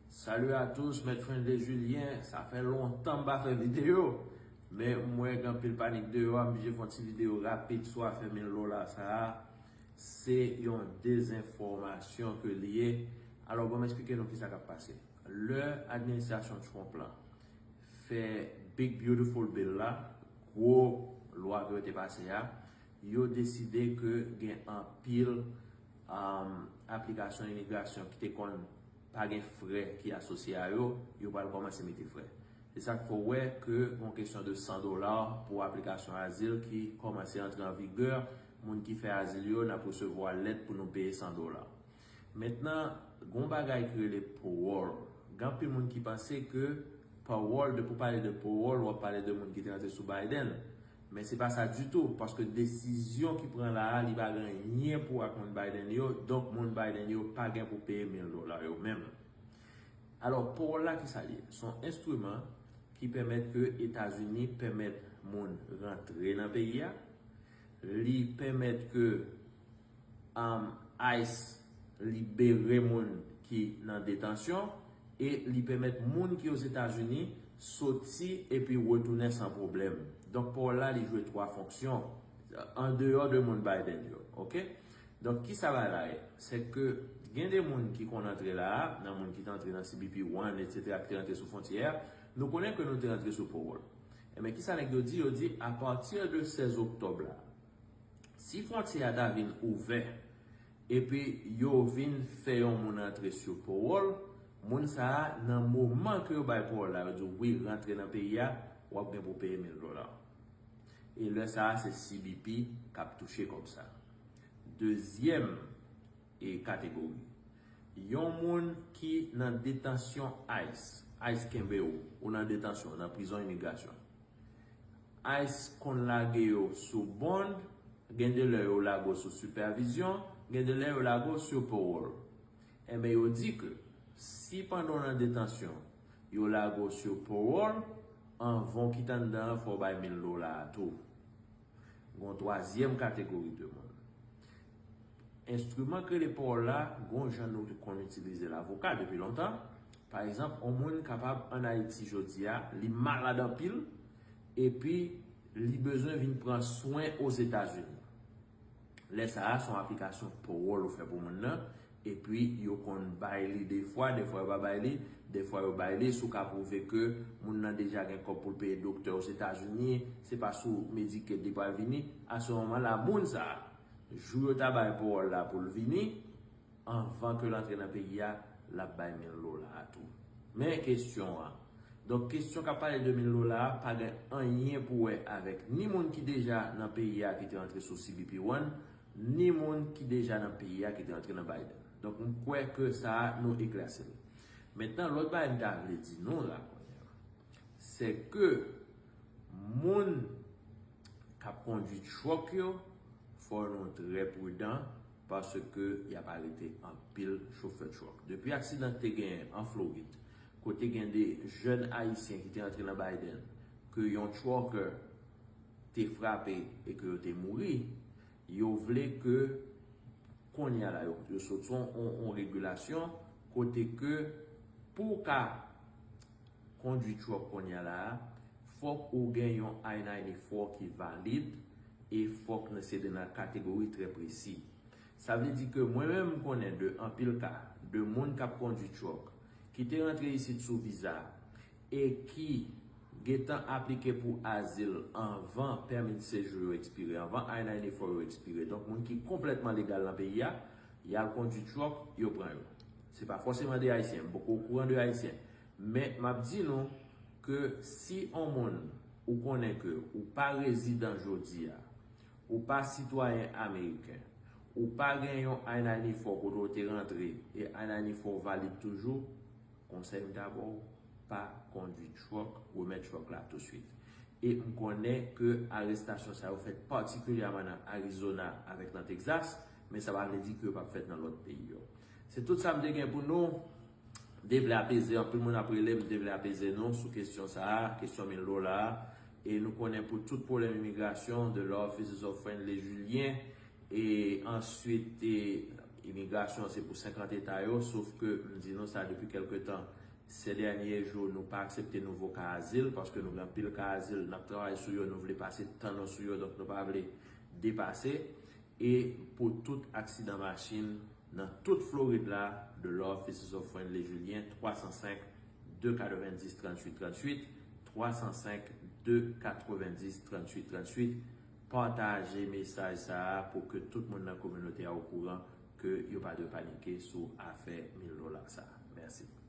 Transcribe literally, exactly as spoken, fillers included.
Salut à tous, Mèt Friendly Julien. Sa fè lontan m pa fè videyo, men m wè gen anpil panik deyò a, m blije fè yon ti videyo rapid sou afè mil dola sa a. Se yon dezenfòmasyon ke li ye. Alò, bon, m eksplike nou kisa k ap pase. Lè administrasyon Trump lan fè Big Beautiful Bill la, gwo lwa ke yo te pase a, yo deside ke gen anpil um, aplikasyon imigrasyon ki te konn pa gen frè ki asosye a yo, yo pral kòmanse mete frè. Se sa k fè w wè ke yon kesyon de san dola pou aplikasyon azil ki kòmanse antre an vigè, moun ki fè azil yo, n ap resevwa lèt pou nou peye san dola. Mentnan, gen yon bagay ki rele parole. Gen anpil moun ki panse ke parole, depi w pale de parole, w ap pale de moun ki te rantre sou Biden. Men se pa sa ditou, paske desizyon ki pran la a, li pa gen anyen pou wè ak moun Biden yo, donk moun Biden yo pa gen pou peye mil dola yo menm. Alò, parole la, kisa l ye? Se yon enstriman ki pèmèt ke Etazini pèmèt moun rantre nan peyi a, li pèmèt ke um, ICE libere moun ki nan detansyon e li pèmèt moun ki Ozetazini soti epi retounen san pwoblèm. Donk, parole la, li jwe twa fonksyon, andeyò de moun Biden yo. Oke? Donk, kisa bagay la ye? Se ke gen de moun ki konn antre la a, nan moun ki te antre nan C B P One, etsetera, ki te rantre sou fwontyè a, nou konnen ke nou te rantre sou parole. Enben, kisa nèg yo di? Yo di, apati de sèz oktòb la, si fwontyè a ta vin ouvè, epi yo vin fè yon moun antre sou parole, moun sa a, nan moman ke yo bay parole la, yo di w, wi, rantre nan peyi a, w ap gen pou peye mil dola. E lè sa a, se C B P k ap touche kòb sa. Dezyèm e kategori, yon moun ki nan detansyon ICE, ICE kenbe w, ou nan detansyon, nan prizon imigrasyon. ICE konn lage yo sou bond, gen de lè yo lage w sou sipèvizyon, gen de lè yo lage w sou parole. Enben, yo di ke si pandan w nan detansyon, yo lage w sou parole, anvan w kite anndan an, fò w bay mil dola a tou. Gen yon twazyèm kategori de moun. Enstriman k rele parole la, gen yon jan nou konn itilize l avoka depi lontan. Pa egzanp, yon moun kapab ann Ayiti jodi a, li malad anpil, epi li bezwen vin pran swen Ozetazini. Lè sa a, se yon aplikasyon parole ou fè pou moun nan, epi yo konn bay li defwa, defwa yo pa bay li, defwa yo bay li, si w ka pwouve ke moun nan deja gen kòb pou l peye doktè Ozetazini, se pa sou Medicaid li pral vini, a se moman la, moun sa a, jou yo ta bay parole la pou l vini, anvan ke l antre nan peyi a, l ap bay mil dola a tou. Men kesyon an. Donk, kesyon k ap pale de mil dola a pa gen anyen pou wè avèk ni moun ki deja nan peyi a ki te rantre sou C B P One, ni moun ki deja nan peyi a ki te rantre nan Biden. Donk, m kwè ke sa a nou eklèsi l. Mentnan, lòt bagay m ta vle di nou la kounye a, se ke moun k ap kondui truck yo, fò nou trè pridan paske y ap arete anpil chofè truck. Depi aksidan ki te genyen an Florid, kote gen de jèn ayisyen ki te antre nan Biden, ke yon trucker te frape e ke yo te mouri, yo vle ke kounye a la, yo, yo sot yon, yon, yon regilasyon kote ke pou w ka kondui truck kounye a la a, fòk ou gen yon I ninety-four ki valid e fòk nou se de nan kategori trè presi. Sa vle di ke mwen menm m konnen de anpil ka de moun k ap kondui truck ki te rantre isit sou viza e ki gentan aplike pou azil anvan pèmi de sejou yo ekspire, anvan I ninety-four yo ekspire. Donk, moun ki konplètman legal nan peyi a, y al kondui truck, yo pran yo. Se pa fòseman de Ayisyen, m poko okouran de Ayisyen. Men, m ap di nou ke si yon moun ou konnen ke ou pa rezidan jodi a, ou pa sitwayen ameriken, ou pa gen yon I ninety-four kote w te rantre e I ninety-four valid toujou, konsèy m ta ba w, pa kondui truck, remèt truck la touswit. E m konnen ke arestasyon sa yo fèt patikilyèman nan Arizona avèk nan Texas, men sa pa vle di ke yo p ap fèt nan lòt peyi yo. Se tout sa m te gen pou nou. M te vle apeze, anpil moun ap rele m, m te vle apeze nou sou kesyon sa a, kesyon mil dola a. E nou konnen pou tout pwoblèm imigrasyon, The Law Offices of Friendly Julien, e answit, e, Imigrasyon se pou senkant eta yo, sof ke m di nou sa depi kèlke tan. Ces derniers jours, nou pa aksepte nouvo ka azil, paske nou gen anpil ka azil, n ap travay sou yo, nou vle pase tan nou sou yo, donk nou pa vle depase. E pou tout aksidan machin nan tout Florid la, The Law Offices of Friendly Julien, twa san senk, de katrevenndis, tranntuit tranntuit, twa san senk, de katrevenndis, tranntuit tranntuit. Pataje mesaj sa a pou ke tout moun nan kominote a okouran ke yo pa dwe panike sou afè mil dola sa a. Mèsi.